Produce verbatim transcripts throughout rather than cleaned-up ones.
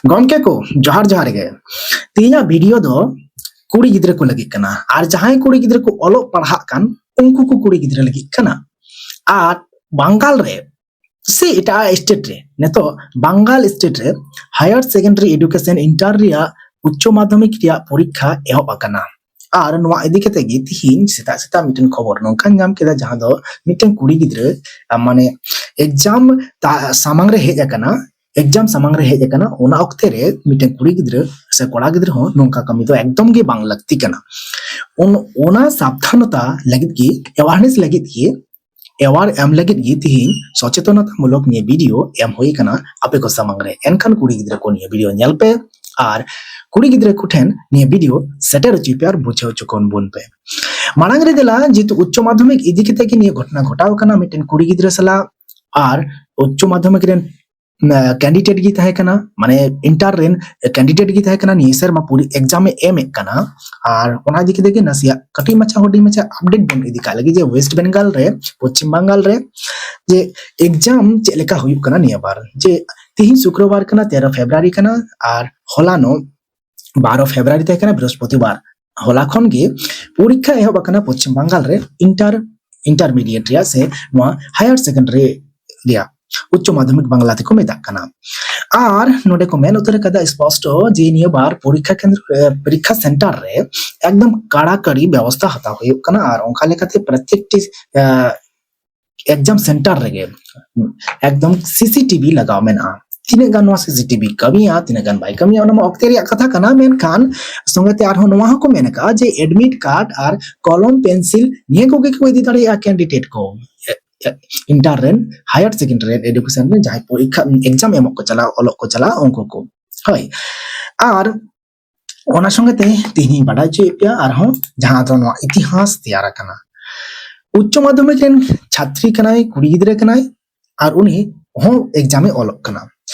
ᱜᱚᱢᱠᱮ ᱠᱚ, ᱡᱚᱦᱟᱨ ᱡᱚᱦᱟᱨ ᱜᱮ᱾ ᱛᱮᱦᱮᱧᱟᱜ ᱵᱷᱤᱰᱤᱭᱳ ᱫᱚ ᱠᱩᱲᱤ ᱜᱤᱫᱽᱨᱟᱹ ᱠᱚ ᱞᱟᱹᱜᱤᱫ ᱠᱟᱱᱟ, ᱟᱨ ᱡᱟᱦᱟᱸᱭ ᱠᱩᱲᱤ ᱜᱤᱫᱽᱨᱟᱹ ᱠᱚ ᱚᱞᱚᱜ ᱯᱟᱲᱦᱟᱜ ᱠᱟᱱ, ᱩᱱᱠᱩ ᱠᱚ ᱠᱩᱲᱤ ᱜᱤᱫᱽᱨᱟᱹ ᱞᱟᱹᱜᱤᱫ ᱠᱟᱱᱟ᱾ ᱟᱨ ᱵᱟᱝᱜᱟᱞ ᱨᱮ ᱥᱮ ᱮᱴᱟᱜ ᱥᱴᱮᱴ ᱨᱮ, ᱱᱤᱛᱚᱜ ᱵᱟᱝᱜᱟᱞ ᱥᱴᱮᱴ ᱨᱮ ᱦᱟᱭᱟᱨ ᱥᱮᱠᱮᱱᱰᱟᱨᱤ ᱮᱰᱩᱠᱮᱥᱚᱱ, ᱤᱱᱴᱟᱨ ᱨᱮᱭᱟᱜ ᱩᱪᱪᱚ ᱢᱟᱫᱽᱫᱷᱚᱢᱤᱠ ᱨᱮᱭᱟᱜ ᱯᱚᱨᱤᱠᱠᱷᱟ ᱮᱦᱚᱵ ᱟᱠᱟᱱᱟ᱾ ᱟᱨ ᱱᱚᱣᱟ ᱤᱫᱤ ᱠᱟᱛᱮ ᱜᱮ ᱛᱤᱦᱤᱧ ᱥᱮᱛᱟᱜ ᱥᱮᱛᱟᱜ ᱢᱤᱫᱴᱮᱱ ᱠᱷᱚᱵᱚᱨ ᱱᱚᱝᱠᱟᱧ ᱧᱟᱢ ᱠᱮᱫᱟ, ᱡᱟᱦᱟᱸ ᱫᱚ ᱢᱤᱫᱴᱮᱱ ᱠᱩᱲᱤ ᱜᱤᱫᱽᱨᱟᱹ, ᱟ, ᱢᱟᱱᱮ ᱮᱠᱡᱟᱢ ᱥᱟᱢᱟᱝ ᱨᱮ ᱦᱮᱡ ᱟᱠᱟᱱᱟ, ᱮᱠᱡᱟᱢ ᱥᱟᱢᱟᱝ ᱨᱮ ᱦᱮᱡ ᱟᱠᱟᱱᱟ, ᱚᱱᱟ ᱚᱠᱛᱮ ᱨᱮ ᱢᱤᱫᱴᱮᱱ ᱠᱩᱲᱤ ᱜᱤᱫᱽᱨᱟᱹ ᱥᱮ ᱠᱚᱲᱟ ᱜᱤᱫᱽᱨᱟᱹ ᱦᱚᱸ ᱱᱚᱝᱠᱟ ᱠᱟᱹᱢᱤ ᱫᱚ ᱮᱠᱫᱚᱢ ᱜᱮ ᱵᱟᱝ ᱞᱟᱹᱠᱛᱤ ᱠᱟᱱᱟ᱾ ᱚᱱ-, ᱚᱱᱟ ᱥᱟᱵᱫᱷᱟᱱᱚᱛᱟ ᱞᱟᱹᱜᱤᱫ ᱜᱮ, ᱮᱣᱟᱨᱱᱮᱥ ᱞᱟᱹᱜᱤᱫ ᱜᱮ, ᱮᱣᱟᱨ ᱮᱢ ᱞᱟᱹᱜᱤᱫ ᱜᱮ ᱛᱤᱦᱤᱧ ᱥᱚᱪᱮᱛᱚᱱᱟᱛᱟ ᱢᱩᱞᱚᱠ ᱱᱤᱭᱟᱹ ᱵᱷᱤᱰᱤᱭᱳ ᱮᱢ ᱦᱩᱭ ᱟᱠᱟᱱᱟ ᱟᱯᱮ ᱠᱚ ᱥᱟᱢᱟᱝ ᱨᱮ᱾ ᱮᱱᱠᱷᱟᱱ ᱠᱩᱲᱤ ᱜᱤᱫᱽᱨᱟᱹ ᱠᱚ ᱱᱤᱭᱟᱹ ᱵᱷᱤᱰᱤᱭᱳ ᱧᱮᱞ ᱯᱮ ᱟᱨ ᱠᱩᱲᱤ ᱜᱤᱫᱽᱨᱟᱹ ᱠᱚ ᱴᱷᱮᱱ ᱱᱤᱭᱟᱹ ᱵᱷᱤᱰᱤᱭᱳ ᱥᱮᱴᱮᱨ ᱦᱚᱪᱚᱭ ᱯᱮ ᱟᱨ ᱵᱩᱡᱷᱟᱹᱣ ᱦᱚᱪᱚ ᱠᱚ ᱵᱚᱱ ᱯᱮ᱾ ᱢᱟᱲᱟᱝ ᱨᱮ ᱫᱮᱞᱟ, ᱡᱮᱦᱮᱛᱩ ᱩᱪᱪᱚ ᱢᱟᱫᱽᱫᱷᱚᱢᱤᱠ ᱤᱫᱤ ᱠᱟᱛᱮ ᱜᱮ ᱱᱤᱭᱟᱹ ᱜᱷᱚᱴᱚᱱᱟ ᱜᱷᱚᱴᱟᱣ ᱟᱠᱟᱱᱟ, ᱢᱤᱫᱴᱮᱱ ᱠᱩᱲᱤ ᱜᱤᱫᱽᱨᱟᱹ ᱥᱟᱞᱟᱜ ᱟᱨ ᱩᱪᱪᱚ ᱢᱟᱫᱽᱫᱷᱚᱢᱤᱠ ᱨᱮᱱ ᱠᱮᱱᱰᱤᱰᱮᱴ ᱜᱮ ᱛᱟᱦᱮᱸ ᱠᱟᱱᱟ, ᱢᱟᱱᱮ ᱤᱱᱴᱟᱨ ᱨᱮᱱ ᱠᱮᱱᱰᱤᱰᱮᱴ ᱜᱮ ᱛᱟᱦᱮᱸ ᱠᱟᱱᱟ, ᱱᱤᱭᱟᱹ ᱥᱮᱨᱢᱟ ᱯᱩᱨᱤ ᱮᱠᱡᱟᱢ ᱮ ᱮᱢᱮᱫ ᱠᱟᱱᱟ᱾ ᱟᱨ ᱚᱱᱟ ᱤᱫᱤ ᱠᱟᱛᱮ ᱜᱮ ᱱᱟᱥᱮᱭᱟᱜ ᱠᱟᱹᱴᱤᱡ ᱢᱟᱪᱷᱟ, ᱦᱩᱰᱤᱧ ᱢᱟᱪᱷᱟ ᱟᱯᱰᱮᱴ ᱵᱚᱱ ᱤᱫᱤ ᱠᱟᱜ ᱞᱟᱹᱜᱤᱫ, ᱡᱮ ᱳᱭᱮᱥᱴ ᱵᱮᱝᱜᱟᱞ ᱨᱮ, ᱯᱚᱪᱷᱤᱢ ᱵᱟᱝᱜᱟᱞ ᱨᱮ, ᱡᱮ ᱮᱠᱡᱟᱢ ᱪᱮᱫ ᱞᱮᱠᱟ ᱦᱩᱭᱩᱜ ᱠᱟᱱᱟ ᱱᱤᱭᱟᱹ ᱵᱟᱨ᱾ ᱡᱮ ᱛᱤᱦᱤᱧ ᱥᱩᱠᱨᱚᱵᱟᱨ ᱠᱟᱱᱟ, ᱛᱮᱨᱚ ᱯᱷᱮᱵᱨᱩᱣᱟᱨᱤ ᱠᱟᱱᱟ, ᱟᱨ ᱦᱚᱞᱟᱱᱚᱜ ᱵᱟᱨᱚ ᱯᱷᱮᱵᱨᱩᱣᱟᱨᱤ ᱛᱟᱦᱮᱸ ᱠᱟᱱᱟ, ᱵᱨᱤᱦᱚᱥᱯᱚᱛᱤᱵᱟᱨ᱾ ᱦᱚᱞᱟ ᱠᱷᱚᱱ ᱜᱮ ᱯᱚᱨᱤᱠᱠᱷᱟ ᱮᱦᱚᱵ ᱟᱠᱟᱱᱟ ᱯᱚᱪᱷᱤᱢ ᱵᱟᱝᱜᱟᱞ ᱨᱮ, ᱤᱱᱴᱟᱨ, ᱤᱱᱴᱟᱨᱢᱤᱰᱤᱭᱮᱴ ᱨᱮᱭᱟᱜ ᱥᱮ ᱱᱚᱣᱟ ᱦᱟᱭᱟᱨ ᱥᱮᱠᱮᱱᱰᱟᱨᱤ ᱨᱮᱭᱟᱜ, ᱩᱪᱪᱚ ᱢᱟᱫᱽᱫᱷᱚᱢᱤᱠ ᱵᱟᱝᱞᱟ ᱛᱮᱠᱚ ᱢᱮᱛᱟᱜ ᱠᱟᱱᱟ᱾ ᱟᱨ ᱱᱚᱰᱮ ᱠᱚ ᱢᱮᱱ ᱩᱛᱟᱹᱨ ᱠᱟᱫᱟ ᱥᱯᱚᱥᱴᱚ ᱡᱮ ᱱᱤᱭᱟᱹ ᱵᱟᱨ ᱯᱚᱨᱤᱠᱠᱷᱟ ᱠᱮᱱᱫᱨᱚ, ᱮ, ᱯᱚᱨᱤᱠᱠᱷᱟ ᱥᱮᱱᱴᱟᱨ ᱨᱮ ᱮᱠᱫᱚᱢ ᱠᱟᱲᱟᱠᱟᱲᱤ ᱵᱮᱵᱚᱥᱛᱷᱟ ᱦᱟᱛᱟᱣ ᱦᱩᱭᱩᱜ ᱠᱟᱱᱟ᱾ ᱟᱨ ᱚᱱᱠᱟ ᱞᱮᱠᱟᱛᱮ ᱯᱨᱚᱛᱮᱠᱴᱤ, ᱮ, ᱮᱠᱡᱟᱢ ᱥᱮᱱᱴᱟᱨ ᱨᱮᱜᱮ ᱮᱠᱫᱚᱢ ᱥᱤᱥᱤᱴᱤᱵᱷᱤ ᱞᱟᱜᱟᱣ ᱢᱮᱱᱟᱜᱼᱟ᱾ ᱛᱤᱱᱟᱹᱜ ᱜᱟᱱ ᱱᱚᱣᱟ ᱥᱤᱥᱤᱴᱤᱵᱷᱤ ᱠᱟᱹᱢᱤᱭᱟ, ᱛᱤᱱᱟᱹᱜ ᱜᱟᱱ ᱵᱟᱭ ᱠᱟᱹᱢᱤᱭᱟ, ᱚᱱᱟ ᱢᱟ ᱚᱠᱛᱮ ᱨᱮᱭᱟᱜ ᱠᱟᱛᱷᱟ ᱠᱟᱱᱟ᱾ ᱢᱮᱱᱠᱷᱟᱱ ᱥᱚᱸᱜᱮ ᱛᱮ ᱟᱨᱦᱚᱸ ᱱᱚᱣᱟ ᱦᱚᱸᱠᱚ ᱢᱮᱱ ᱟᱠᱟᱫᱼᱟ ᱡᱮ ᱮᱰᱢᱤᱴ ᱠᱟᱨᱰ ᱟᱨ ᱠᱚᱞᱚᱢ ᱯᱮᱱᱥᱤᱞ ᱱᱤᱭᱟᱹ ᱠᱚᱜᱮ ᱠᱚ ᱤᱫᱤ ᱫᱟᱲᱮᱭᱟᱜᱼᱟ ᱠᱮᱱᱰᱤᱰᱮᱴ ᱠᱚ, ᱮ, ᱮ, ᱤᱱᱴᱟᱨ ᱨᱮᱱ, ᱦᱟᱭᱟᱨ ᱥᱮᱠᱮᱱᱰᱟᱨᱤ ᱨᱮᱱ ᱮᱰᱩᱠᱮᱥᱚᱱ ᱨᱮᱱ ᱡᱟᱦᱟᱸᱭ ᱯᱚᱨᱤᱠᱠᱷᱟ, ᱮᱠᱡᱟᱢ ᱮᱢᱚᱜ ᱠᱚ ᱪᱟᱞᱟᱜᱼᱟ, ᱚᱞᱚᱜ ᱠᱚ ᱪᱟᱞᱟᱜᱼᱟ, ᱩᱱᱠᱩ ᱠᱚ᱾ ᱦᱳᱭ, ᱟᱨ ᱚᱱᱟ ᱥᱚᱸᱜᱮ ᱛᱮ ᱛᱮᱦᱮᱧ ᱤᱧ ᱵᱟᱰᱟᱭ ᱦᱚᱪᱚᱭᱮᱫ ᱯᱮᱭᱟ ᱟᱨᱦᱚᱸ ᱡᱟᱦᱟᱸ ᱫᱚ ᱱᱚᱣᱟ ᱤᱛᱤᱦᱟᱥ ᱛᱮᱭᱟᱨ ᱟᱠᱟᱱᱟ᱾ ᱩᱪᱪᱚ ᱢᱟᱫᱽᱫᱷᱚᱢᱤᱠ ᱨᱮᱱ ᱪᱷᱟᱛᱨᱤ ᱠᱟᱱᱟᱭ, ᱠᱩᱲᱤ ᱜᱤᱫᱽᱨᱟᱹ ᱠᱟᱱᱟᱭ, ᱟᱨ ᱩᱱᱤ ᱦᱚᱸ ᱮᱠᱡᱟᱢ ᱮ ᱚᱞᱚᱜ ᱠᱟᱱᱟ᱾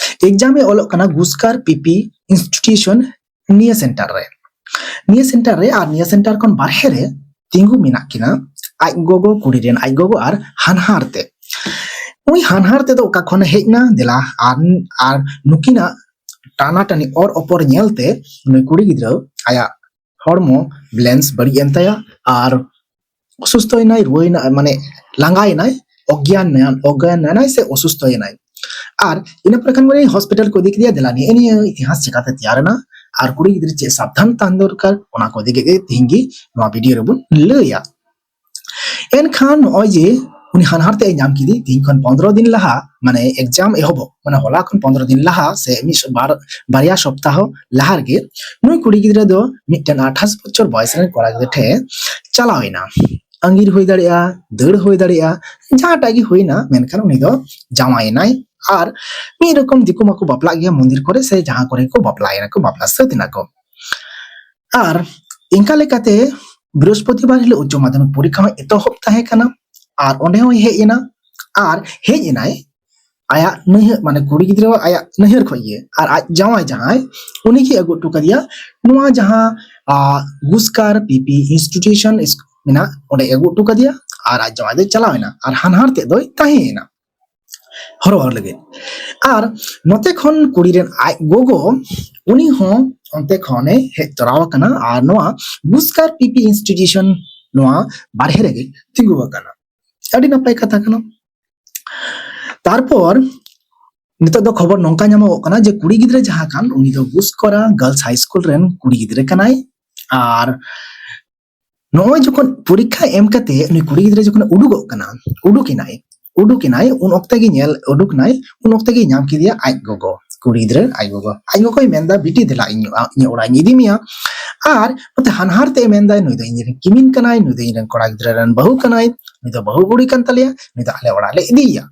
ᱮᱠᱡᱟᱢ ᱮ ᱚᱞᱚᱜ ᱠᱟᱱᱟ ᱜᱩᱥᱠᱟᱨ ᱯᱤᱯᱤ ᱤᱱᱥᱴᱤᱴᱤᱭᱩᱥᱚᱱ ᱱᱤᱭᱟᱹ ᱥᱮᱱᱴᱟᱨ ᱨᱮ᱾ ᱱᱤᱭᱟᱹ ᱥᱮᱱᱴᱟᱨ ᱨᱮ ᱟᱨ ᱱᱤᱭᱟᱹ ᱥᱮᱱᱴᱟᱨ ᱠᱷᱚᱱ ᱵᱟᱨᱦᱮ ᱨᱮ ᱛᱤᱸᱜᱩ ᱢᱮᱱᱟᱜ ᱠᱤᱱᱟ ᱟᱡ ᱜᱚᱜᱚ, ᱠᱩᱲᱤ ᱨᱮᱱ ᱟᱡ ᱜᱚᱜᱚ ᱟᱨ ᱦᱟᱱᱦᱟᱨ ᱛᱮ᱾ ᱩᱱᱤ ᱦᱟᱱᱦᱟᱨ ᱛᱮᱫᱚ ᱚᱠᱟ ᱠᱷᱚᱱᱮ ᱦᱮᱡ ᱮᱱᱟ? ᱫᱮᱞᱟ, ᱟᱨ, ᱟᱨ ᱱᱩᱠᱤᱱᱟᱜ ᱴᱟᱱᱟ ᱴᱟᱱᱤ ᱚᱨ ᱚᱯᱚᱨ ᱧᱮᱞᱛᱮ ᱩᱱᱤ ᱠᱩᱲᱤ ᱜᱤᱫᱽᱨᱟᱹ ᱟᱭᱟᱜ ᱦᱚᱲᱢᱚ ᱵᱮᱞᱮᱱᱥ ᱵᱟᱹᱲᱤᱡ ᱮᱱ ᱛᱟᱭᱟ ᱟᱨ ᱚᱥᱩᱥᱛᱷᱚᱭᱮᱱᱟᱭ, ᱨᱩᱣᱟᱹᱭᱮᱱᱟᱭ, ᱢᱟᱱᱮ ᱞᱟᱸᱜᱟᱭᱮᱱᱟᱭ, ᱚᱜᱽᱜᱭᱟᱱ ᱚᱜᱽᱜᱭᱟᱱ ᱮᱱᱟᱭ ᱥᱮ ᱚᱥᱩᱥᱛᱷᱚᱭᱮᱱᱟᱭ᱾ ᱟᱨ ᱤᱱᱟᱹ ᱯᱚᱨᱮ ᱠᱷᱟᱱ ᱜᱮ ᱦᱚᱥᱯᱤᱴᱟᱞ ᱠᱚ ᱤᱫᱤ ᱠᱮᱫᱮᱭᱟ, ᱫᱮᱞᱟ ᱱᱤᱭᱟᱹ ᱱᱤᱭᱟᱹ ᱤᱛᱤᱦᱟᱥ ᱪᱮᱠᱟᱛᱮ ᱛᱮᱭᱟᱨ ᱮᱱᱟ ᱟᱨ ᱠᱩᱲᱤ ᱜᱤᱫᱽᱨᱟᱹ ᱪᱮᱫ ᱥᱟᱵᱫᱷᱟᱱ ᱛᱟᱦᱮᱱ ᱫᱚᱨᱠᱟᱨ, ᱚᱱᱟ ᱠᱚ ᱤᱫᱤ ᱠᱟᱛᱮ ᱛᱤᱦᱤᱧ ᱜᱮ ᱱᱚᱣᱟ ᱵᱷᱤᱰᱤᱭᱳ ᱨᱮᱵᱚᱱ ᱞᱟᱹᱭᱟ᱾ ᱮᱱᱠᱷᱟᱱ ᱱᱚᱜᱼᱚᱭ ᱡᱮ ᱩᱱᱤ ᱦᱟᱱᱦᱟᱨ ᱛᱮ ᱧᱟᱢ ᱠᱮᱫᱮ ᱛᱤᱦᱤᱧ ᱠᱷᱚᱱ ᱯᱚᱱᱫᱽᱨᱚ ᱫᱤᱱ ᱞᱟᱦᱟ, ᱢᱟᱱᱮ ᱮᱠᱡᱟᱢ ᱮᱦᱚᱵᱚᱜ, ᱢᱟᱱᱮ ᱦᱚᱞᱟ ᱠᱷᱚᱱ ᱯᱚᱱᱫᱽᱨᱚ ᱫᱤᱱ ᱞᱟᱦᱟ ᱥᱮ ᱢᱤᱫ ᱥᱚ-, ᱵᱟᱨ, ᱵᱟᱨᱭᱟ ᱥᱚᱯᱛᱟᱦᱚ ᱞᱟᱦᱟ ᱨᱮᱜᱮ ᱱᱩᱭ ᱠᱩᱲᱤ ᱜᱤᱫᱽᱨᱟᱹ ᱫᱚ ᱢᱤᱫᱴᱮᱱ ᱟᱴᱷᱟᱥ ᱵᱚᱪᱷᱚᱨ ᱵᱚᱭᱮᱥ ᱨᱮᱱ ᱠᱚᱲᱟ ᱜᱤᱫᱽᱨᱟᱹ ᱴᱷᱮᱱ ᱪᱟᱞᱟᱣ ᱮᱱᱟ᱾ ᱟᱸᱜᱤᱨ ᱦᱩᱭ ᱫᱟᱲᱮᱭᱟᱜᱼᱟ, ᱫᱟᱹᱲ ᱦᱩᱭ ᱫᱟᱲᱮᱭᱟᱜᱼᱟ, ᱡᱟᱦᱟᱸᱴᱟᱜ ᱜᱮ ᱦᱩᱭᱱᱟ, ᱢᱮᱱᱠᱷᱟᱱ ᱩᱱᱤ ᱫᱚ ᱡᱟᱶᱟᱭᱮᱱᱟᱭ᱾ ᱟᱨ ᱢᱤᱫ ᱨᱚᱠᱚᱢ ᱫᱤᱠᱩ ᱢᱟᱠᱚ ᱵᱟᱯᱞᱟᱜ ᱜᱮᱭᱟ ᱢᱚᱱᱫᱤᱨ ᱠᱚᱨᱮ ᱥᱮ ᱡᱟᱦᱟᱸ ᱠᱚᱨᱮ ᱠᱚ ᱵᱟᱯᱞᱟᱭᱮᱱᱟ ᱠᱚ, ᱵᱟᱯᱞᱟ ᱥᱟᱹᱛ ᱮᱱᱟ ᱠᱚ᱾ ᱟᱨ ᱤᱱᱠᱟ ᱞᱮᱠᱟᱛᱮ ᱵᱨᱤᱦᱚᱥᱯᱚᱛᱤᱵᱟᱨ ᱦᱤᱞᱳᱜ ᱩᱪᱪᱚ ᱢᱟᱫᱽᱫᱷᱚᱢᱤᱠ ᱯᱚᱨᱤᱠᱠᱷᱟ ᱦᱚᱸ ᱮᱛᱚᱦᱚᱵ ᱛᱟᱦᱮᱸ ᱠᱟᱱᱟ᱾ ᱟᱨ ᱚᱸᱰᱮ ᱦᱚᱸᱭ ᱦᱮᱡ ᱮᱱᱟ᱾ ᱟᱨ ᱦᱮᱡ ᱮᱱᱟᱭ ᱟᱭᱟᱜ ᱱᱟᱹᱭᱦᱟᱹᱨ, ᱢᱟᱱᱮ ᱠᱩᱲᱤ ᱜᱤᱫᱽᱨᱟᱹ ᱟᱭᱟᱜ ᱱᱟᱹᱭᱦᱟᱹᱨ ᱠᱷᱚᱱ ᱜᱮ, ᱟᱨ ᱟᱡ ᱡᱟᱶᱟᱭ ᱡᱟᱦᱟᱸᱭ, ᱩᱱᱤ ᱜᱮ ᱟᱹᱜᱩ ᱦᱚᱴᱚ ᱠᱟᱫᱮᱭᱟ ᱱᱚᱣᱟ ᱡᱟᱦᱟᱸ, ᱟ, ᱜᱩᱥᱠᱟᱨ ᱯᱤᱯᱤ ᱤᱱᱥᱴᱤᱴᱤᱭᱩᱥᱚᱱ ᱢᱮᱱᱟᱜ, ᱚᱸᱰᱮ ᱟᱹᱜᱩ ᱦᱚᱴᱚ ᱠᱟᱫᱮᱭᱟ᱾ ᱟᱨ ᱟᱡ ᱡᱟᱶᱟᱭ ᱫᱚᱭ ᱪᱟᱞᱟᱣ ᱮᱱᱟ ᱟᱨ ᱦᱟᱱᱦᱟᱨ ᱛᱮᱫ ᱫᱚᱭ ᱛᱟᱦᱮᱸᱭᱮᱱᱟ ᱦᱚᱨᱦᱚ ᱞᱟᱹᱜᱤᱫ᱾ ᱟᱨ ᱱᱚᱛᱮ ᱠᱷᱚᱱ ᱠᱩᱲᱤ ᱨᱮᱱ ᱟᱡ ᱜᱚᱜᱚ, ᱩᱱᱤ ᱦᱚᱸ ᱚᱱᱛᱮ ᱠᱷᱚᱱᱮ ᱦᱮᱡ ᱛᱚᱨᱟᱣ ᱟᱠᱟᱱᱟ ᱟᱨ ᱱᱚᱣᱟ ᱜᱩᱥᱠᱟᱨ ᱯᱤᱯᱤ ᱤᱱᱥᱴᱤᱴᱤᱭᱩᱥᱚᱱ ᱱᱚᱣᱟ ᱵᱟᱨᱦᱮ ᱨᱮᱜᱮ ᱛᱤᱸᱜᱩ ᱟᱠᱟᱱᱟ᱾ ᱟᱹᱰᱤ ᱱᱟᱯᱟᱭ ᱠᱟᱛᱷᱟ ᱠᱟᱱᱟ᱾ ᱛᱟᱨᱯᱚᱨ ᱱᱤᱛᱚᱜ ᱫᱚ ᱠᱷᱚᱵᱚᱨ ᱱᱚᱝᱠᱟ ᱧᱟᱢᱚᱜᱚᱜ ᱠᱟᱱᱟ ᱡᱮ ᱠᱩᱲᱤ ᱜᱤᱫᱽᱨᱟᱹ ᱡᱟᱦᱟᱸ ᱠᱟᱱ, ᱩᱱᱤ ᱫᱚ ᱜᱩᱥᱠᱚᱨᱟ ᱜᱟᱨᱞᱥ ᱦᱟᱭ ᱥᱠᱩᱞ ᱨᱮᱱ ᱠᱩᱲᱤ ᱜᱤᱫᱽᱨᱟᱹ ᱠᱟᱱᱟᱭ᱾ ᱟᱨ ᱱᱚᱜᱼᱚᱭ ᱡᱚᱠᱷᱚᱱ ᱯᱚᱨᱤᱠᱠᱷᱟ ᱮᱢ ᱠᱟᱛᱮ ᱩᱱᱤ ᱠᱩᱲᱤ ᱜᱤᱫᱽᱨᱟᱹ ᱡᱚᱠᱷᱚᱱ ᱩᱰᱩᱠᱚᱜ ᱠᱟᱱᱟ, ᱩᱰᱩᱠᱮᱱᱟᱭ, ᱩᱰᱩᱠᱮᱱᱟᱭ, ᱩᱱ ᱚᱠᱛᱮ ᱜᱮ ᱧᱮᱞ, ᱩᱰᱩᱠᱱᱟᱭ, ᱩᱱ ᱚᱠᱛᱮ ᱜᱮ ᱧᱟᱢ ᱠᱮᱫᱮᱭᱟ ᱟᱡ ᱜᱚᱜᱚ, ᱠᱩᱲᱤ ᱜᱤᱫᱽᱨᱟᱹ ᱟᱡ ᱜᱚᱜᱚ᱾ ᱟᱡ ᱜᱚᱜᱚᱭ ᱢᱮᱱᱫᱟ, "ᱵᱤᱴᱤ, ᱫᱮᱞᱟ ᱤᱧ, ᱤᱧᱟᱹᱜ ᱚᱲᱟᱜ ᱤᱧ ᱤᱫᱤ ᱢᱮᱭᱟ᱾" ᱟᱨ ᱱᱚᱛᱮ ᱦᱟᱱᱦᱟᱨ ᱛᱮ ᱢᱮᱱᱫᱟᱭ, "ᱱᱩᱭ ᱫᱚ ᱤᱧ ᱨᱮᱱ ᱠᱤᱢᱤᱱ ᱠᱟᱱᱟᱭ, ᱱᱩᱭ ᱫᱚ ᱤᱧ ᱨᱮᱱ ᱠᱚᱲᱟ ᱜᱤᱫᱽᱨᱟᱹ ᱨᱮᱱ ᱵᱟᱹᱦᱩ ᱠᱟᱱᱟᱭ, ᱱᱩᱭ ᱫᱚ ᱵᱟᱹᱦᱩ ᱠᱩᱲᱤ ᱠᱟᱱ ᱛᱟᱞᱮᱭᱟ, ᱱᱩᱭ ᱫᱚ ᱟᱞᱮ ᱚᱲᱟᱜ ᱞᱮ ᱤᱫᱤᱭᱮᱭᱟ᱾"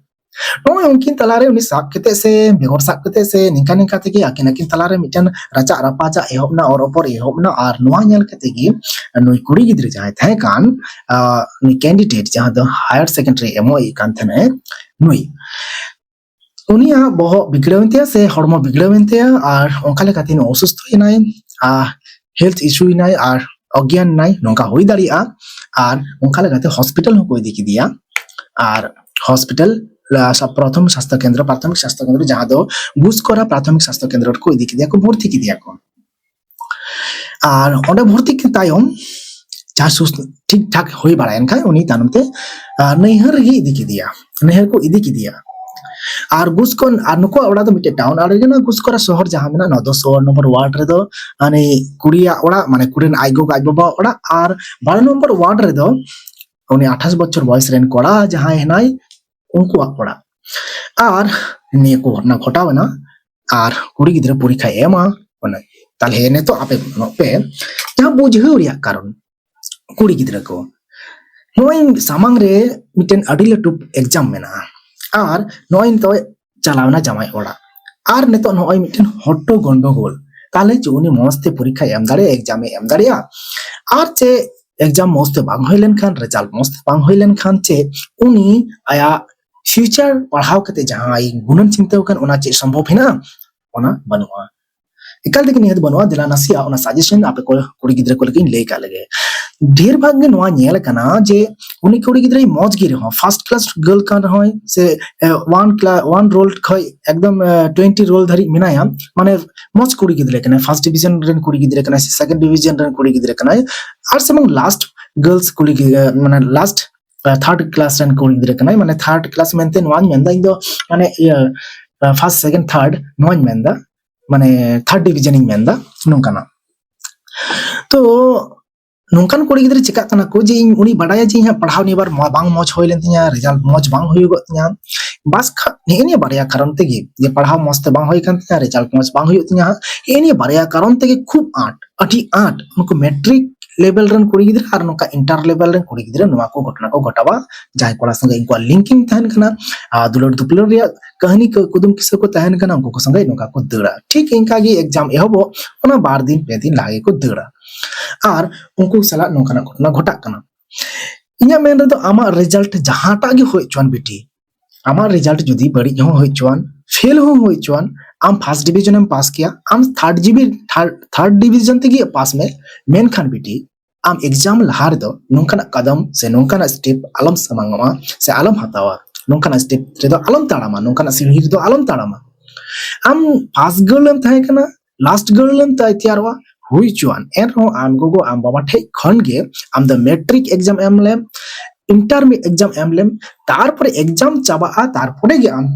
ᱱᱚᱜᱼᱚᱭ ᱩᱱᱠᱤᱱ ᱛᱟᱞᱟᱨᱮ ᱩᱱᱤ ᱥᱟᱵ ᱠᱟᱛᱮ ᱥᱮ ᱵᱮᱜᱚᱨ ᱥᱟᱵ ᱠᱟᱛᱮ ᱥᱮ ᱱᱤᱝᱠᱟ ᱱᱤᱝᱠᱟ ᱛᱮᱜᱮ ᱟᱹᱠᱤᱱ ᱟᱹᱠᱤᱱ ᱛᱟᱞᱟᱨᱮ ᱢᱤᱫᱴᱮᱱ ᱨᱟᱪᱟᱜ ᱨᱟᱯᱟᱪᱟᱜ ᱮᱦᱚᱵ ᱮᱱᱟ, ᱚᱨ ᱚᱯᱚᱨ ᱮᱦᱚᱵ ᱮᱱᱟ᱾ ᱟᱨ ᱱᱚᱣᱟ ᱧᱮᱞ ᱠᱟᱛᱮ ᱜᱮ ᱱᱩᱭ ᱠᱩᱲᱤ ᱜᱤᱫᱽᱨᱟᱹ ᱡᱟᱦᱟᱸᱭ ᱛᱟᱦᱮᱸ ᱠᱟᱱ, ᱟᱸ, ᱱᱩᱭ ᱠᱮᱱᱰᱤᱰᱮᱴ ᱡᱟᱦᱟᱸ ᱫᱚ ᱦᱟᱭᱟᱨ ᱥᱮᱠᱮᱱᱰᱟᱨᱤ ᱮᱢᱚᱜ ᱮ ᱠᱟᱱ ᱛᱟᱦᱮᱱᱟᱭ, ᱱᱩᱭ, ᱩᱱᱤᱭᱟᱜ ᱵᱚᱦᱚᱜ ᱵᱤᱜᱽᱲᱟᱹᱣ ᱮᱱ ᱛᱟᱭᱟ ᱥᱮ ᱦᱚᱲᱢᱚ ᱵᱤᱜᱽᱲᱟᱹᱣ ᱮᱱ ᱛᱟᱭᱟ, ᱟᱨ ᱚᱱᱠᱟ ᱞᱮᱠᱟᱛᱮ ᱱᱩᱭ ᱚᱥᱩᱥᱛᱷᱚ ᱮᱱᱟᱭ, ᱟᱨ ᱦᱮᱞᱛᱷ ᱤᱥᱩ ᱮᱱᱟᱭ, ᱟᱨ ᱚᱜᱽᱜᱭᱟᱱ ᱮᱱᱟᱭ, ᱱᱚᱝᱠᱟ ᱦᱩᱭ ᱫᱟᱲᱮᱭᱟᱜᱼᱟ᱾ ᱟᱨ ᱚᱱᱠᱟ ᱞᱮᱠᱟᱛᱮ ᱦᱚᱥᱯᱤᱴᱟᱞ ᱦᱚᱸᱠᱚ ᱤᱫᱤ ᱠᱮᱫᱮᱭᱟ, ᱟᱨ ᱦᱚᱥᱯᱤᱴᱟᱞ ᱯᱨᱟᱛᱷᱚᱢᱤᱠ ᱥᱟᱥᱛᱷᱚ ᱠᱮᱱᱫᱨᱚ, ᱯᱨᱟᱛᱷᱚᱢᱤᱠ ᱥᱟᱥᱛᱷᱚ ᱠᱮᱱᱫᱨᱚ ᱡᱟᱦᱟᱸ ᱫᱚ ᱜᱩᱥᱠᱚᱨᱟ ᱯᱨᱟᱛᱷᱚᱢᱤᱠ ᱥᱟᱥᱛᱷᱚ ᱠᱮᱱᱫᱨᱚ ᱨᱮᱠᱚ ᱤᱫᱤ ᱠᱮᱫᱮᱭᱟ ᱠᱚ, ᱵᱷᱚᱨᱛᱤ ᱠᱮᱫᱮᱭᱟ ᱠᱚ᱾ ᱟᱨ ᱚᱸᱰᱮ ᱵᱷᱚᱨᱛᱤ ᱛᱟᱭᱚᱢ ᱡᱟᱦᱟᱸ ᱥᱩᱥ ᱴᱷᱤᱠ ᱴᱷᱟᱠ ᱦᱩᱭ ᱵᱟᱲᱟᱭᱮᱱ ᱠᱷᱟᱱ ᱩᱱᱤ ᱛᱟᱭᱱᱚᱢ ᱛᱮ ᱱᱟᱹᱭᱦᱟᱹᱨ ᱨᱮᱜᱮ ᱤᱫᱤ ᱠᱮᱫᱮᱭᱟ, ᱱᱟᱹᱭᱦᱟᱹᱨ ᱠᱚ ᱤᱫᱤ ᱠᱮᱫᱮᱭᱟ᱾ ᱟᱨ ᱜᱩᱥᱠᱚᱱ ᱟᱨ ᱱᱩᱠᱩᱣᱟᱜ ᱚᱲᱟᱜ ᱫᱚ ᱢᱤᱫᱴᱮᱡ ᱴᱟᱣᱩᱱ ᱟᱲᱮ ᱨᱮᱜᱮ, ᱱᱚᱣᱟ ᱜᱩᱥᱠᱚᱨᱟ ᱥᱚᱦᱚᱨ ᱡᱟᱦᱟᱸ ᱢᱮᱱᱟᱜᱼᱟ, ᱱᱚᱣᱟ ᱫᱚ ᱥᱚ ᱱᱚᱢᱵᱚᱨ ᱣᱟᱨᱰ ᱨᱮᱫᱚ ᱩᱱᱤ ᱠᱩᱲᱤᱭᱟᱜ ᱚᱲᱟᱜ, ᱢᱟᱱᱮ ᱠᱩᱲᱤ ᱨᱮᱱ ᱟᱡ ᱜᱚᱜᱚ ᱟᱡ ᱵᱟᱵᱟᱣᱟᱜ ᱚᱲᱟᱜ, ᱟᱨ ᱵᱟᱨᱚ ᱱᱚᱢᱵᱚᱨ ᱣᱟᱨᱰ ᱨᱮᱫᱚ ᱩᱱᱤ ᱟᱴᱷᱟᱥ ᱵᱚᱪᱷᱚᱨ ᱵᱚᱭᱮᱥ ᱨᱮᱱ ᱠᱚᱲᱟ ᱡᱟᱦᱟᱸᱭ ᱦᱮᱱᱟᱭ, ᱩᱱᱠᱩᱣᱟᱜ ᱚᱲᱟᱜ᱾ ᱟᱨ ᱱᱤᱭᱟᱹ ᱠᱚ ᱜᱷᱚᱴᱚᱱᱟ ᱜᱷᱚᱴᱟᱣ ᱮᱱᱟ᱾ ᱟᱨ ᱠᱩᱲᱤ ᱜᱤᱫᱽᱨᱟᱹ ᱯᱚᱨᱤᱠᱠᱷᱟᱭ ᱮᱢᱟ᱾ ᱚᱱᱟ ᱛᱟᱦᱞᱮ ᱱᱤᱛᱚᱜ ᱟᱯᱮ ᱢᱮᱱᱚᱜ ᱯᱮ ᱡᱟᱦᱟᱸ ᱵᱩᱡᱷᱟᱹᱣ ᱨᱮᱭᱟᱜ ᱠᱟᱨᱚᱱ, ᱠᱩᱲᱤ ᱜᱤᱫᱽᱨᱟᱹ ᱠᱚ ᱱᱚᱜᱼᱚᱭ ᱥᱟᱢᱟᱝ ᱨᱮ ᱢᱤᱫᱴᱮᱱ ᱟᱹᱰᱤ ᱞᱟᱹᱴᱩ ᱮᱠᱡᱟᱢ ᱢᱮᱱᱟᱜᱼᱟ, ᱟᱨ ᱱᱚᱜᱼᱚᱭ ᱱᱤᱛᱚᱜ ᱪᱟᱞᱟᱣ ᱮᱱᱟ ᱡᱟᱶᱟᱭ ᱚᱲᱟᱜ, ᱟᱨ ᱱᱤᱛᱚᱜ ᱱᱚᱜᱼᱚᱭ ᱢᱤᱫᱴᱮᱱ ᱦᱚᱴᱚ ᱜᱚᱱᱰᱚᱜᱳᱞ, ᱛᱟᱦᱞᱮ ᱪᱮᱫ ᱩᱱᱤ ᱢᱚᱸᱡᱽ ᱛᱮ ᱯᱚᱨᱤᱠᱠᱷᱟᱭ ᱮᱢ ᱫᱟᱲᱮᱭᱟᱜᱼᱟ, ᱮᱠᱡᱟᱢ ᱮ ᱮᱢ ᱫᱟᱲᱮᱭᱟᱜᱼᱟ? ᱟᱨ ᱪᱮᱫ ᱮᱠᱡᱟᱢ ᱢᱚᱸᱡᱽ ᱛᱮ ᱵᱟᱝ ᱦᱩᱭ ᱞᱮᱱᱠᱷᱟᱱ, ᱨᱮᱡᱟᱞᱴ ᱢᱚᱸᱡᱽ ᱛᱮ ᱵᱟᱝ ᱦᱩᱭ ᱞᱮᱱᱠᱷᱟᱱ ᱪᱮᱫ ᱩᱱᱤ ᱟᱭᱟᱜ ᱯᱷᱤᱭᱩᱪᱟᱨ ᱯᱟᱲᱦᱟᱣ ᱠᱟᱛᱮ ᱡᱟᱦᱟᱸᱭ ᱜᱩᱱᱟᱹᱱ ᱪᱤᱱᱛᱟᱹ ᱟᱠᱟᱱ ᱚᱱᱟ ᱪᱮᱫ ᱥᱚᱢᱵᱷᱚᱵ ᱦᱮᱱᱟᱜᱼᱟ? ᱚᱱᱟ ᱵᱟᱹᱱᱩᱜᱼᱟ, ᱮᱠᱟᱞ ᱛᱮᱜᱮ ᱱᱤᱦᱟᱹᱛ ᱵᱟᱹᱱᱩᱜᱼᱟ᱾ ᱫᱮᱞᱟ ᱱᱟᱥᱮᱭᱟᱜ ᱚᱱᱟ ᱥᱟᱡᱮᱥᱚᱱ ᱟᱯᱮ ᱠᱚ ᱠᱩᱲᱤ ᱜᱤᱫᱽᱨᱟᱹ ᱠᱚ ᱞᱟᱹᱜᱤᱫ ᱤᱧ ᱞᱟᱹᱭ ᱠᱟᱜ ᱞᱮᱜᱮ᱾ ᱰᱷᱮᱨ ᱵᱷᱟᱜᱽ ᱜᱮ ᱱᱚᱣᱟ ᱧᱮᱞ ᱟᱠᱟᱱᱟ ᱡᱮ ᱩᱱᱤ ᱠᱩᱲᱤ ᱜᱤᱫᱽᱨᱟᱹᱭ ᱢᱚᱡᱽ ᱜᱮ ᱨᱮᱦᱚᱸ, ᱯᱷᱟᱨᱥᱴ ᱠᱞᱟᱥ ᱜᱟᱨᱞ ᱠᱟᱱ ᱨᱮᱦᱚᱸᱭ ᱥᱮ ᱳᱣᱟᱱ ᱠᱞᱟ ᱳᱣᱟᱱ ᱨᱳᱞ ᱠᱷᱚᱡ ᱮᱠᱫᱚᱢ ᱴᱩᱭᱮᱱᱴᱤ ᱨᱳᱞ ᱫᱷᱟᱹᱨᱤᱡ ᱢᱮᱱᱟᱭᱟ, ᱢᱟᱱᱮ ᱢᱚᱡᱽ ᱠᱩᱲᱤ ᱜᱤᱫᱽᱨᱟᱹ ᱠᱟᱱᱟᱭ, ᱯᱷᱟᱨᱥᱴ ᱰᱤᱵᱤᱡᱚᱱ ᱨᱮᱱ ᱠᱩᱲᱤ ᱜᱤᱫᱽᱨᱟᱹ ᱠᱟᱱᱟᱭ ᱥᱮ ᱥᱮᱠᱮᱱᱰ ᱰᱤᱵᱤᱡᱚᱱ ᱨᱮᱱ ᱠᱩᱲᱤ ᱜᱤᱫᱽᱨᱟᱹ ᱠᱟᱱᱟᱭ, ᱟᱨ ᱥᱮ ᱵᱟᱝ ᱞᱟᱥᱴ ᱜᱟᱨᱞᱥ ᱠᱩᱲᱤ ᱜᱤᱫᱽᱨᱟᱹ, ᱢᱟᱱᱮ ᱞᱟᱥᱴ ᱛᱷᱟᱨᱰ ᱠᱞᱟᱥ ᱨᱮᱱ ᱠᱩᱲᱤ ᱜᱤᱫᱽᱨᱟᱹ ᱠᱟᱱᱟᱭ, ᱢᱟᱱᱮ ᱛᱷᱟᱨᱰ ᱠᱞᱟᱥ ᱢᱮᱱᱛᱮ ᱱᱚᱣᱟᱧ ᱢᱮᱱᱫᱟ ᱤᱧ ᱫᱚ, ᱢᱟᱱᱮ ᱤᱭᱟᱹ ᱯᱷᱟᱨᱥᱴ ᱥᱮᱠᱮᱱᱰ ᱛᱷᱟᱨᱰ ᱱᱚᱣᱟᱧ ᱢᱮᱱᱫᱟ, ᱢᱟᱱᱮ ᱛᱷᱟᱨᱰ ᱰᱤᱵᱤᱡᱚᱱ ᱤᱧ ᱢᱮᱱᱫᱟ ᱱᱚᱝᱠᱟᱱᱟᱜ᱾ ᱛᱚ ᱱᱚᱝᱠᱟᱱ ᱠᱩᱲᱤ ᱜᱤᱫᱽᱨᱟᱹ ᱪᱤᱠᱟᱜ ᱠᱟᱱᱟ ᱠᱚ ᱡᱮ ᱤᱧ, ᱩᱱᱤ ᱵᱟᱰᱟᱭᱟ ᱡᱮ ᱤᱧᱟᱹᱜ ᱯᱟᱲᱦᱟᱣ ᱱᱤᱭᱟᱹ ᱵᱟᱨ ᱢᱚ-, ᱵᱟᱝ ᱢᱚᱡᱽ ᱦᱩᱭ ᱞᱮᱱ ᱛᱤᱧᱟ, ᱨᱮᱡᱟᱞᱴ ᱢᱚᱡᱽ ᱵᱟᱝ ᱦᱩᱭᱩᱜᱚᱜ ᱛᱤᱧᱟ, ᱵᱟᱥ ᱠᱷᱟ-, ᱱᱮᱜᱼᱮ ᱱᱤᱭᱟᱹ ᱵᱟᱨᱭᱟ ᱠᱟᱨᱚᱱ ᱛᱮᱜᱮ, ᱡᱮ ᱯᱟᱲᱦᱟᱣ ᱢᱚᱡᱽ ᱛᱮ ᱵᱟᱝ ᱦᱩᱭ ᱠᱟᱱ ᱛᱤᱧᱟ, ᱨᱮᱡᱟᱞᱴ ᱢᱚᱡᱽ ᱵᱟᱝ ᱦᱩᱭᱩᱜ ᱛᱤᱧᱟ, ᱦᱟᱸᱜ ᱱᱮᱜᱼᱮ ᱱᱤᱭᱟᱹ ᱵᱟᱨᱭᱟ ᱠᱟᱨᱚᱱ ᱛᱮᱜᱮ ᱠᱷᱩᱵ ᱟᱸᱴ, ᱟᱹᱰᱤ ᱟᱸᱴ ᱩᱱᱠᱩ ᱢᱮᱴᱨᱤᱠ ᱞᱮᱵᱮᱞ ᱨᱮᱱ ᱠᱩᱲᱤ ᱜᱤᱫᱽᱨᱟᱹ ᱟᱨ ᱱᱚᱝᱠᱟ ᱤᱱᱴᱟᱨ ᱞᱮᱵᱮᱞ ᱨᱮᱱ ᱠᱩᱲᱤ ᱜᱤᱫᱽᱨᱟᱹ ᱱᱚᱣᱟ ᱠᱚ ᱜᱷᱚᱴᱚᱱᱟ ᱠᱚ ᱜᱷᱚᱴᱟᱣᱟ᱾ ᱡᱟᱦᱟᱸᱭ ᱠᱚᱲᱟ ᱥᱚᱸᱜᱮ ᱩᱱᱠᱩᱣᱟᱜ ᱞᱤᱝᱠᱤᱝ ᱛᱟᱦᱮᱱ ᱠᱟᱱᱟ, ᱟᱨ ᱫᱩᱞᱟᱹᱲ ᱫᱩᱯᱞᱟᱹᱲ ᱨᱮᱭᱟᱜ ᱠᱟᱹᱦᱱᱤ ᱠᱚ, ᱠᱩᱫᱩᱢ ᱠᱤᱥᱟᱹ ᱠᱚ ᱛᱟᱦᱮᱱ ᱠᱟᱱᱟ, ᱩᱱᱠᱩ ᱠᱚ ᱥᱚᱸᱜᱮ ᱱᱚᱝᱠᱟ ᱠᱚ ᱫᱟᱹᱲᱟ᱾ ᱴᱷᱤᱠ ᱤᱱᱠᱟ ᱜᱮ ᱮᱠᱡᱟᱢ ᱮᱦᱚᱵᱚᱜ, ᱚᱱᱟ ᱵᱟᱨ ᱫᱤᱱ ᱯᱮ ᱫᱤᱱ ᱞᱟᱦᱟ ᱜᱮᱠᱚ ᱫᱟᱹᱲᱟ, ᱟᱨ ᱩᱱᱠᱩ ᱥᱟᱞᱟᱜ ᱱᱚᱝᱠᱟᱱᱟᱜ ᱜᱷᱚᱴᱚᱱᱟ ᱜᱷᱚᱴᱟᱜ ᱠᱟᱱᱟ᱾ ᱤᱧᱟᱹᱜ ᱢᱮᱱ ᱨᱮᱫᱚ ᱟᱢᱟᱜ ᱨᱮᱡᱟᱞᱴ ᱡᱟᱦᱟᱸᱴᱟᱜ ᱜᱮ ᱦᱩᱭ ᱦᱚᱪᱚᱣᱟᱱ ᱵᱤᱴᱤ, ᱟᱢᱟᱜ ᱨᱮᱡᱟᱞᱴ ᱡᱩᱫᱤ ᱵᱟᱹᱲᱤᱡ ᱦᱚᱸ ᱦᱩᱭ ᱦᱚᱪᱚᱣᱟᱱ, ᱯᱷᱮᱞ ᱦᱚᱸ ᱦᱩᱭ ᱦᱚᱪᱚᱣᱟᱱ, ᱟᱢ ᱯᱷᱟᱨᱥᱴ ᱰᱤᱵᱤᱡᱚᱱ ᱮᱢ ᱯᱟᱥ ᱠᱮᱭᱟ, ᱟᱢ ᱛᱷᱟᱨᱰ ᱡᱤᱵᱤ ᱛᱷᱟᱨᱰ ᱰᱤᱵᱤᱡᱚᱱ ᱛᱮᱜᱮ ᱯᱟᱥ ᱢᱮ, ᱢᱮᱱᱠᱷᱟᱱ ᱵᱤᱴᱤ ᱟᱢ ᱮᱠᱡᱟᱢ ᱞᱟᱦᱟ ᱨᱮᱫᱚ ᱱᱚᱝᱠᱟᱱᱟᱜ ᱠᱟᱫᱚᱢ ᱥᱮ ᱱᱚᱝᱠᱟᱱᱟᱜ ᱥᱴᱮᱯ ᱟᱞᱚᱢ ᱥᱟᱢᱟᱝᱚᱜᱼᱟ ᱥᱮ ᱟᱞᱚᱢ ᱦᱟᱛᱟᱣᱟ᱾ ᱱᱚᱝᱠᱟᱱᱟᱜ ᱥᱴᱮᱯ ᱨᱮᱫᱚ ᱟᱞᱚᱢ ᱛᱟᱲᱟᱢᱟ, ᱱᱚᱝᱠᱟᱱᱟᱜ ᱥᱤᱲᱦᱤ ᱨᱮᱫᱚ ᱟᱞᱚᱢ ᱛᱟᱲᱟᱢᱟ᱾ ᱟᱢ ᱯᱷᱟᱥᱴ ᱜᱟᱨᱞ ᱮᱢ ᱛᱟᱦᱮᱸ ᱠᱟᱱᱟ, ᱞᱟᱥᱴ ᱜᱟᱨᱞ ᱮᱢ ᱛᱟᱭ ᱛᱮᱭᱟᱨᱚᱜᱼᱟ, ᱦᱩᱭ ᱦᱚᱪᱚᱣᱟᱱ, ᱮᱱᱨᱮᱦᱚᱸ ᱟᱢ ᱜᱚᱜᱚ ᱟᱢ ᱵᱟᱵᱟ ᱴᱷᱮᱡ ᱠᱷᱚᱱ ᱜᱮ ᱟᱢ ᱫᱚ ᱢᱮᱴᱨᱤᱠ ᱮᱠᱡᱟᱢ ᱮᱢ ᱞᱮᱢ, ᱤᱱᱴᱟᱨᱢᱤᱰᱤᱭᱮᱴ ᱮᱠᱡᱟᱢ ᱮᱢ ᱞᱮᱢ, ᱛᱟᱨᱯᱚᱨᱮ ᱮᱠᱡᱟᱢ ᱪᱟᱵᱟᱜᱼᱟ, ᱛᱟᱨᱯᱚᱨᱮ ᱜᱮ ᱟᱢ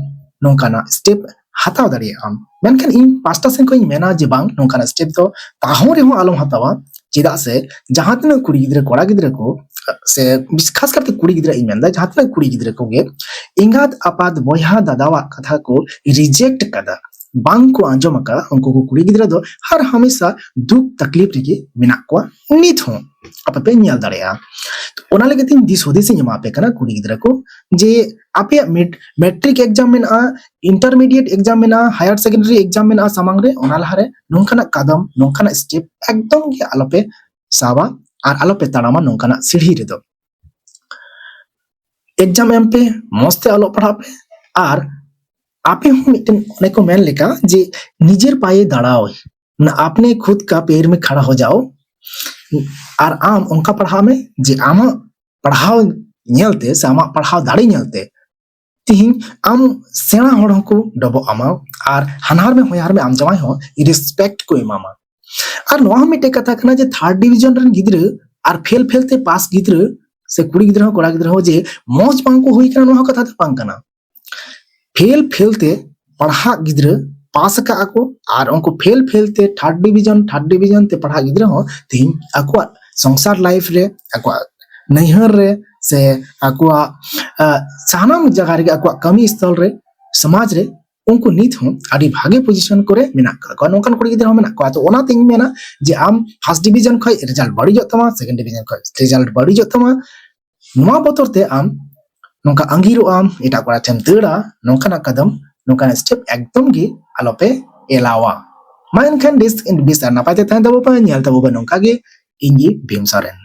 ᱱᱚᱝᱠᱟᱱᱟᱜ ᱥᱴᱮᱯ ᱦᱟᱛᱟᱣ ᱫᱟᱲᱮᱭᱟᱜ ᱟᱢ᱾ ᱢᱮᱱᱠᱷᱟᱱ ᱤᱧ ᱯᱟᱥᱴᱟ ᱥᱮᱱ ᱠᱷᱚᱱ ᱤᱧ ᱢᱮᱱᱟ ᱡᱮ ᱵᱟᱝ, ᱱᱚᱝᱠᱟᱱᱟᱜ ᱥᱴᱮᱯ ᱫᱚ ᱛᱟᱦᱚᱸ ᱨᱮᱦᱚᱸ ᱟᱞᱚᱢ ᱦᱟᱛᱟᱣᱟ᱾ ᱪᱮᱫᱟᱜ ᱥᱮ ᱡᱟᱦᱟᱸ ᱛᱤᱱᱟᱹᱜ ᱠᱩᱲᱤ ᱜᱤᱫᱽᱨᱟᱹ ᱠᱚᱲᱟ ᱜᱤᱫᱽᱨᱟᱹ ᱠᱚ, ᱥᱮ ᱵᱤᱥ-, ᱠᱷᱟᱥ ᱠᱟᱨᱛᱮ ᱠᱩᱲᱤ ᱜᱤᱫᱽᱨᱟᱹ ᱤᱧ ᱢᱮᱱᱫᱟ, ᱡᱟᱦᱟᱸ ᱛᱤᱱᱟᱹᱜ ᱠᱩᱲᱤ ᱜᱤᱫᱽᱨᱟᱹ ᱠᱚᱜᱮ ᱮᱸᱜᱟᱛ ᱟᱯᱟᱛ ᱵᱚᱭᱦᱟ ᱫᱟᱫᱟᱣᱟᱜ ᱠᱟᱛᱷᱟ ᱠᱚ ᱨᱤᱡᱮᱠᱴ ᱠᱟᱫᱟ, ᱵᱟᱝ ᱠᱚ ᱟᱸᱡᱚᱢ ᱟᱠᱟᱫᱟ, ᱩᱱᱠᱩ ᱠᱚ ᱠᱩᱲᱤ ᱜᱤᱫᱽᱨᱟᱹ ᱫᱚ ᱦᱟᱨ ᱦᱟᱢᱮᱥᱟ ᱫᱩᱠ ᱛᱟᱠᱞᱤᱯ ᱨᱮᱜᱮ ᱢᱮᱱᱟᱜ ᱠᱚᱣᱟ ᱱᱤᱛ ᱦᱚᱸ᱾ ᱟᱯᱮ ᱯᱮ ᱧᱮᱞ ᱫᱟᱲᱮᱭᱟᱜᱼᱟ᱾ ᱚᱱᱟ ᱞᱟᱹᱜᱤᱫ ᱛᱮ ᱤᱧ ᱫᱤᱥ ᱦᱩᱫᱤᱥ ᱤᱧ ᱮᱢᱟ ᱯᱮ ᱠᱟᱱᱟ ᱠᱩᱲᱤ ᱜᱤᱫᱽᱨᱟᱹ ᱠᱚ, ᱡᱮ ᱟᱯᱮᱭᱟᱜ ᱢᱮᱴ-, ᱢᱮᱴᱨᱤᱠ ᱮᱠᱡᱟᱢ ᱢᱮᱱᱟᱜᱼᱟ, ᱤᱱᱴᱟᱨᱢᱤᱰᱤᱭᱮᱴ ᱮᱠᱡᱟᱢ ᱢᱮᱱᱟᱜᱼᱟ, ᱦᱟᱭᱟᱨ ᱥᱮᱠᱮᱱᱰᱟᱨᱤ ᱮᱠᱡᱟᱢ ᱢᱮᱱᱟᱜᱼᱟ ᱥᱟᱢᱟᱝ ᱨᱮ, ᱚᱱᱟ ᱞᱟᱦᱟᱨᱮ ᱱᱚᱝᱠᱟᱱᱟᱜ ᱠᱟᱫᱚᱢ, ᱱᱚᱝᱠᱟᱱᱟᱜ ᱥᱴᱮᱯ ᱮᱠᱫᱚᱢ ᱜᱮ ᱟᱞᱚᱯᱮ ᱥᱟᱵᱟ ᱟᱨ ᱟᱞᱚᱯᱮ ᱛᱟᱲᱟᱢᱟ ᱱᱚᱝᱠᱟᱱᱟᱜ ᱥᱤᱲᱦᱤ ᱨᱮᱫᱚ᱾ ᱮᱠᱡᱟᱢ ᱮᱢ ᱯᱮ, ᱢᱚᱸᱡᱽ ᱛᱮ ᱚᱞᱚᱜ ᱯᱟᱲᱦᱟᱜ ᱯᱮ, ᱟᱨ ᱟᱯᱮ ᱦᱚᱸ ᱢᱤᱫᱴᱮᱱ, ᱚᱱᱮ ᱠᱚ ᱢᱮᱱ ᱞᱮᱠᱟ ᱡᱮ ᱱᱤᱡᱮᱨ ᱯᱟᱭᱮ ᱫᱟᱲᱟᱣ, ᱢᱟᱱᱮ ᱟᱯᱱᱮ ᱠᱷᱩᱫ ᱠᱟ ᱯᱮᱨ ᱢᱮ ᱠᱷᱟᱲᱟ ᱦᱚ ᱡᱟᱣ, ᱟᱨ ᱟᱢ ᱚᱱᱠᱟ ᱯᱟᱲᱦᱟᱜ ᱢᱮ ᱡᱮ ᱟᱢᱟᱜ ᱯᱟᱲᱦᱟᱣ ᱧᱮᱞᱛᱮ ᱥᱮ ᱟᱢᱟᱜ ᱯᱟᱲᱦᱟᱣ ᱫᱟᱲᱮ ᱧᱮᱞᱛᱮ ᱛᱤᱦᱤᱧ ᱟᱢ ᱥᱮᱬᱟ ᱦᱚᱲ ᱦᱚᱸᱠᱚ ᱰᱚᱵᱚᱜ ᱟᱢᱟ, ᱟᱨ ᱦᱟᱱᱦᱟᱨ ᱢᱮ ᱦᱚᱧᱦᱟᱨ ᱢᱮ ᱟᱢ ᱡᱟᱶᱟᱭ ᱦᱚᱸ ᱨᱮᱥᱯᱮᱠᱴ ᱠᱚ ᱮᱢᱟᱢᱟ᱾ ᱟᱨ ᱱᱚᱣᱟ ᱦᱚᱸ ᱢᱤᱫᱴᱮᱡ ᱠᱟᱛᱷᱟ ᱠᱟᱱᱟ ᱡᱮ ᱛᱷᱟᱨᱰ ᱰᱤᱵᱤᱡᱚᱱ ᱨᱮᱱ ᱜᱤᱫᱽᱨᱟᱹ ᱟᱨ ᱯᱷᱮᱞ ᱯᱷᱮᱞ ᱛᱮ ᱯᱟᱥ ᱜᱤᱫᱽᱨᱟᱹ, ᱥᱮ ᱠᱩᱲᱤ ᱜᱤᱫᱽᱨᱟᱹ ᱦᱚᱸ ᱠᱚᱲᱟ ᱜᱤᱫᱽᱨᱟᱹ ᱦᱚᱸ ᱡᱮ ᱢᱚᱡᱽ ᱵᱟᱝ ᱠᱚ ᱦᱩᱭ ᱠᱟᱱᱟ, ᱱᱚᱣᱟ ᱦᱚᱸ ᱠᱟᱛᱷᱟ ᱫᱚ ᱵᱟᱝ ᱠᱟᱱᱟ᱾ ᱯᱷᱮᱞ ᱯᱷᱮᱞ ᱛᱮ ᱯᱟᱲᱦᱟᱜ ᱜᱤᱫᱽᱨᱟᱹ ᱯᱟᱥ ᱟᱠᱟᱫ ᱟᱠᱚ, ᱟᱨ ᱩᱱᱠᱩ ᱯᱷᱮᱞ ᱯᱷᱮᱞ ᱛᱮ ᱛᱷᱟᱨᱰ ᱰᱤᱵᱤᱡᱚᱱ, ᱛᱷᱟᱨᱰ ᱰᱤᱵᱤᱡᱚᱱ ᱛᱮ ᱯᱟᱲᱦᱟᱜ ᱜᱤᱫᱽᱨᱟᱹ ᱦᱚᱸ ᱛᱮᱦᱮᱧ ᱟᱠᱚᱣᱟᱜ ᱥᱚᱝᱥᱟᱨ ᱞᱟᱭᱤᱯᱷ ᱨᱮ, ᱟᱠᱚᱣᱟᱜ ᱱᱟᱹᱭᱦᱟᱹᱨ ᱨᱮ, ᱥᱮ ᱟᱠᱚᱣᱟᱜ, ᱟ, ᱥᱟᱱᱟᱢ ᱡᱟᱭᱜᱟ ᱨᱮᱜᱮ, ᱟᱠᱚᱣᱟᱜ ᱠᱟᱹᱢᱤ ᱥᱛᱷᱚᱞ ᱨᱮ, ᱥᱚᱢᱟᱡᱽ ᱨᱮ, ᱩᱱᱠᱩ ᱱᱤᱛ ᱦᱚᱸ ᱟᱹᱰᱤ ᱵᱷᱟᱜᱮ ᱯᱚᱡᱤᱥᱚᱱ ᱠᱚᱨᱮ ᱢᱮᱱᱟᱜ ᱟᱠᱟᱫ ᱠᱚᱣᱟ᱾ ᱱᱚᱝᱠᱟᱱ ᱠᱩᱲᱤ ᱜᱤᱫᱽᱨᱟᱹ ᱦᱚᱸ ᱢᱮᱱᱟᱜ ᱠᱚᱣᱟ᱾ ᱛᱚ, ᱚᱱᱟᱛᱤᱧ ᱢᱮᱱᱟ ᱡᱮ ᱟᱢ ᱯᱷᱟᱥᱴ ᱰᱤᱵᱤᱡᱚᱱ ᱠᱷᱚᱱ ᱨᱮᱡᱟᱞᱴ ᱵᱟᱹᱲᱤᱡᱚᱜ ᱛᱟᱢᱟ, ᱥᱮᱠᱮᱱᱰ ᱰᱤᱵᱤᱡᱚᱱ ᱠᱷᱚᱱ ᱨᱮᱡᱟᱞᱴ ᱵᱟᱹᱲᱤᱡᱚᱜ ᱛᱟᱢᱟ, ᱱᱚᱣᱟ ᱵᱚᱛᱚᱨ ᱛᱮ ᱟᱢ ᱱᱚᱝᱠᱟ ᱟᱸᱜᱤᱨᱚᱜ ᱟᱢ, ᱮᱴᱟᱜ ᱠᱚᱲᱟ ᱴᱷᱮᱱ ᱫᱟᱹᱲᱟ, ᱱᱚᱝᱠᱟᱱᱟᱜ ᱠᱟᱫᱚᱢ, ᱱᱚᱝᱠᱟᱱᱟᱜ ᱥᱴᱮᱯ ᱮᱠᱫᱚᱢ ᱜᱮ ᱟᱞᱚᱯᱮ ᱮᱞᱟᱣᱟ᱾ ᱢᱟ ᱮᱱᱠᱷᱟᱱ ᱵᱮᱥ, ᱵᱮᱥ ᱟᱨ ᱱᱟᱯᱟᱭ ᱛᱮ ᱛᱟᱦᱮᱱ ᱛᱟᱵᱚ ᱯᱮ, ᱧᱮᱞ ᱛᱟᱵᱚ ᱯᱮ ᱱᱚᱝᱠᱟ ᱜᱮ ᱤᱧ ᱜᱮ ᱵᱷᱤᱢ ᱥᱚᱨᱮᱱ᱾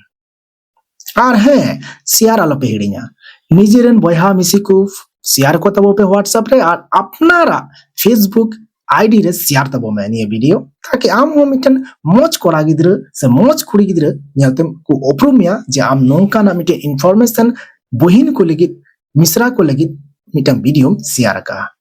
ᱟᱨ ᱦᱮᱸ, ᱥᱮᱭᱟᱨ ᱟᱞᱚᱯᱮ ᱦᱤᱲᱤᱧᱟ, ᱱᱤᱡᱮᱨᱮᱱ ᱵᱚᱭᱦᱟ ᱢᱤᱥᱤ ᱠᱚ ᱥᱮᱭᱟᱨ ᱠᱚ ᱛᱟᱵᱚ ᱯᱮ WhatsApp ᱨᱮ, ᱟᱨ ᱟᱯᱱᱟᱨᱟᱜ Facebook ID ᱨᱮ ᱥᱮᱭᱟᱨ ᱛᱟᱵᱚ ᱢᱮ ᱱᱤᱭᱟᱹ ᱵᱷᱤᱰᱤᱭᱳ, ᱛᱟᱠᱤ ᱟᱢ ᱦᱚᱸ ᱢᱤᱫᱴᱮᱱ ᱢᱚᱡᱽ ᱠᱚᱲᱟ ᱜᱤᱫᱽᱨᱟᱹ ᱥᱮ ᱢᱚᱡᱽ ᱠᱩᱲᱤ ᱜᱤᱫᱽᱨᱟᱹ ᱧᱮᱞᱛᱮᱢ ᱠᱚ ᱩᱯᱨᱩᱢ ᱢᱮᱭᱟ ᱡᱮ ᱟᱢ ᱱᱚᱝᱠᱟᱱᱟᱜ ᱢᱤᱫᱴᱮᱱ ᱤᱱᱯᱷᱚᱨᱢᱮᱥᱚᱱ ᱵᱚᱦᱤᱱ ᱠᱚ ᱞᱟᱹᱜᱤᱫ ᱢᱤᱥᱨᱟ ᱠᱚ ᱞᱟᱹᱜᱤᱫ ᱢᱤᱫᱴᱟᱝ ᱵᱷᱤᱰᱤᱭᱳᱢ ᱥᱮᱭᱟᱨ ᱟᱠᱟᱫᱼᱟ᱾